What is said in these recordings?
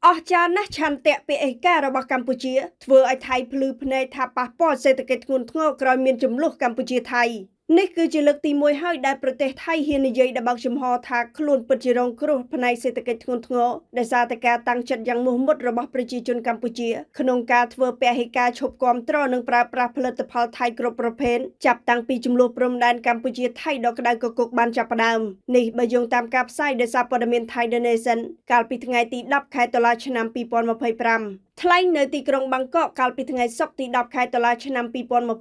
អស្ចារ្យណាស់ឆន្ទៈពហិការរបស់កម្ពុជាធ្វើឲ្យថៃភ្លឺភ្នែកថាប៉ះពាល់សេដ្ឋកិច្ចធ្ងន់ធ្ងរក្រោយមានជម្លោះកម្ពុជាថៃនេះគឺជាលើកទី1ហើយដែលប្រទេសថៃហ៊ាននិយាយដល់បើកចំហថាខ្លួនពិតជារងគ្រោះផ្នែកសេដ្ឋកិច្ចធ្ងន់ធ្ងរដោយសារតែការតាំងចិត្តយ៉ាងមោះមុតរបស់ប្រជាជនកម្ពុជាក្នុងការធ្វើពហិការឈប់គាំទ្រនិងប្រើប្រាស់ផលិតផលថៃគ្រប់ប្រភេទចាប់តាំងពីជម្លោះព្រំដែនកម្ពុជាថៃដ៏ក្តៅគគុកបានចាប់ផ្ដើមនេះបើយោងតាមការផ្សាយដោយសារព័ត៌មាន Thai The Nation កាលពីថ្ងៃទី10ខែតុលាឆ្នាំ2025ថ្លែងនៅទីក្រុងបាងកកកាលពីថ្ងៃសុក្រទី10ខែតុលាឆ្នាំ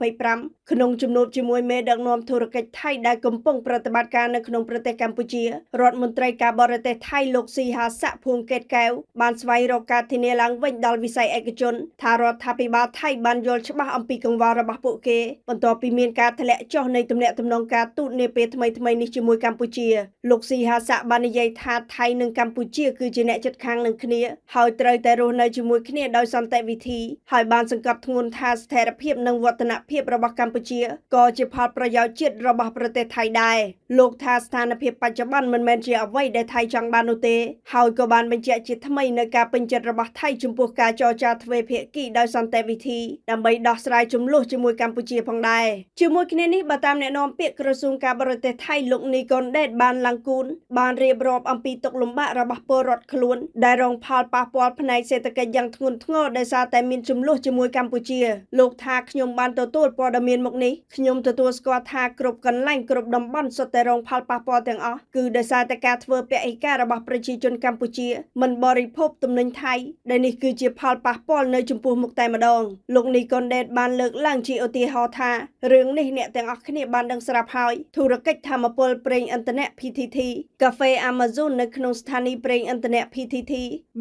2025ក្នុងជំនួបជាមួយមេដឹកនាំធុរកិច្ចថៃដែលកំពុងប្រតិបត្តិការនៅក្នុងប្រទេសកម្ពុជារដ្ឋមន្ត្រីការបរទេសថៃលោកស៊ីហាស័កភួងកេតកែវបានស្វែងរកការធានាឡើងវិញដល់វិស័យឯកជនថារដ្ឋាភិបាលថៃបានយល់ច្បាស់អំពីកង្វល់របស់ពួកគេបន្ទាប់ពីមានការធ្លាក់ចុះនៃទំនាក់ទំនងការទូតនាពេលថ្មីៗនេះជាមួយកម្ពុជាលោកស៊ីហាស័កបាននិយាយថាថៃនិងកម្ពុជាគឺជាអ្នកជិតខាងនឹងគ្នាហើយត្រូវតែរស់នៅជាមួយគ្នាដោយសន្តិវិធីហើយបានសង្កត់ធ្ងន់ថាស្ថិរភាពនិងវឌ្ឍនភាពរបស់កម្ពុជាក៏ជាផលប្រយោជន៍ជាតិរបស់ប្រទេសថៃដែរលោកថាស្ថានភាពបច្ចុប្បន្នមិនមែនជាអ្វីដែលថៃចង់បាននោះទេហើយក៏បានបញ្ជាក់ជាថ្មីនៅការពេញចិត្តរបស់ថៃចំពោះការចរចាទ្វេភាគីដោយសន្តិវិធីដើម្បីដោះស្រាយជម្លោះជាមួយកម្ពុជាផងដែរជាមួយគ្នានេះបើតាមអ្នកនាំពាក្យក្រសួងការបរទេសថៃលោកនីកុនដេតបានឡើងគូនបានរៀបរាប់អំពីទុក្ខលំបាករបស់ពលរដ្ឋខ្លួនដែលរងផលប៉ះពាល់ផ្នែកសេដ្ឋកិច្ចយ៉ាងធ្ងន់ធ្ងរដោយសារតែមានជម្លោះជាមួយកម្ពុជាលោកថាខ្ញុំបានទទួលព័ត៌មានមកនេះខ្ញុំទទួលស្គាល់ថាគ្រប់កន្លែងគ្រប់តំបន់សុទ្ធតែរងផលប៉ះពាល់ទាំងអស់គឺដោយសារតែការធ្វើពហិការរបស់ប្រជាជនកម្ពុជាមិនបរិភោគទំនិញថៃដែលនេះគឺជាផលប៉ះពាល់នៅចំពោះមុខតែម្ដងលោកនីកុនដេតបានលើកឡើងជាឧទាហរណ៍ថារឿងនេះអ្នកទាំងអស់គ្នាបានដឹងស្រាប់ហើយធុរកិច្ចធម្មពលប្រេងឥន្ធនៈ PTT កាហ្វេ Amazon នៅក្នុងស្ថានីយ៍ប្រេងឥន្ធនៈ PTT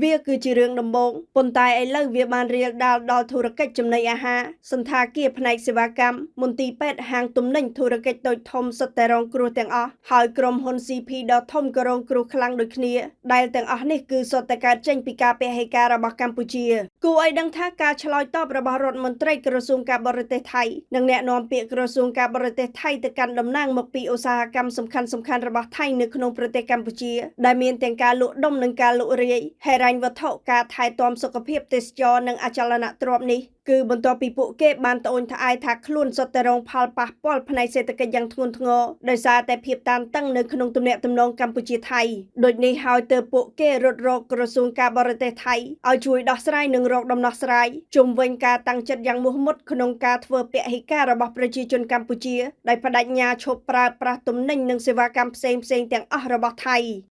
វាគឺជារឿងដំបូងប៉ុន្តែឥឡូវវាបានរាលដាលដល់ធុរកិច្ចចំណីអាហារសណ្ឋាគារផ្នែកសេវាកម្មមន្ទីរពេទ្យហាងទំនិញធុរកិច្ចតូចធំសុទ្ធតែរងគ្រោះទាំងអស់ហើយក្រុមហ៊ុន CP ដ៏ធំក៏រងគ្រោះខ្លាំងដូចគ្នាដែលទាំងអស់នេះគឺសុទ្ធតែកើតចេញពីការពហិការរបស់កម្ពុជាគួរឲ្យដឹងថាការឆ្លើយតបរបស់រដ្ឋមន្ត្រីក្រសួងការបរទេសថៃនិងអ្នកនាំពាក្យក្រសួងការបរទេសថៃទៅកាន់តំណាងមកពីឧស្សាហកម្មសំខាន់ៗរបស់ថៃនៅក្នុងប្រទេសកម្ពុជាដែលមានទាំងការលក់ដុំនិងការលក់រាយហិរញ្ញវត្ថុការថែទាំសុខភាពទេសចរនិងអចលនទ្រព្យនេះគឺបន្ទាប់ពីពួកគេបានត្អូញត្អែថាខ្លួនសុទ្ធតែរងផលប៉ះពាល់ផ្នែកសេដ្ឋកិច្ចយ៉ាងធ្ងន់ធ្ងរដោយសារតែភាពតានតឹងនៅក្នុងទំនាក់ទំនងកម្ពុជាថៃដូចនេះហើយទើបពួកគេរត់រកក្រសួងការបរទេសថៃឲ្យជួយដោះស្រាយនិងរកដំណោះស្រាយជុំវិញការតាំងចិត្តយ៉ាងមោះមុតក្នុងការធ្វើពហិការរបស់ប្រជាជនកម្ពុជាដោយបដិញ្ញាឈប់ប្រើប្រាស់ទំនិញនិងសេវាកម្មផ្សេងៗទាំងអស់របស់ថៃ។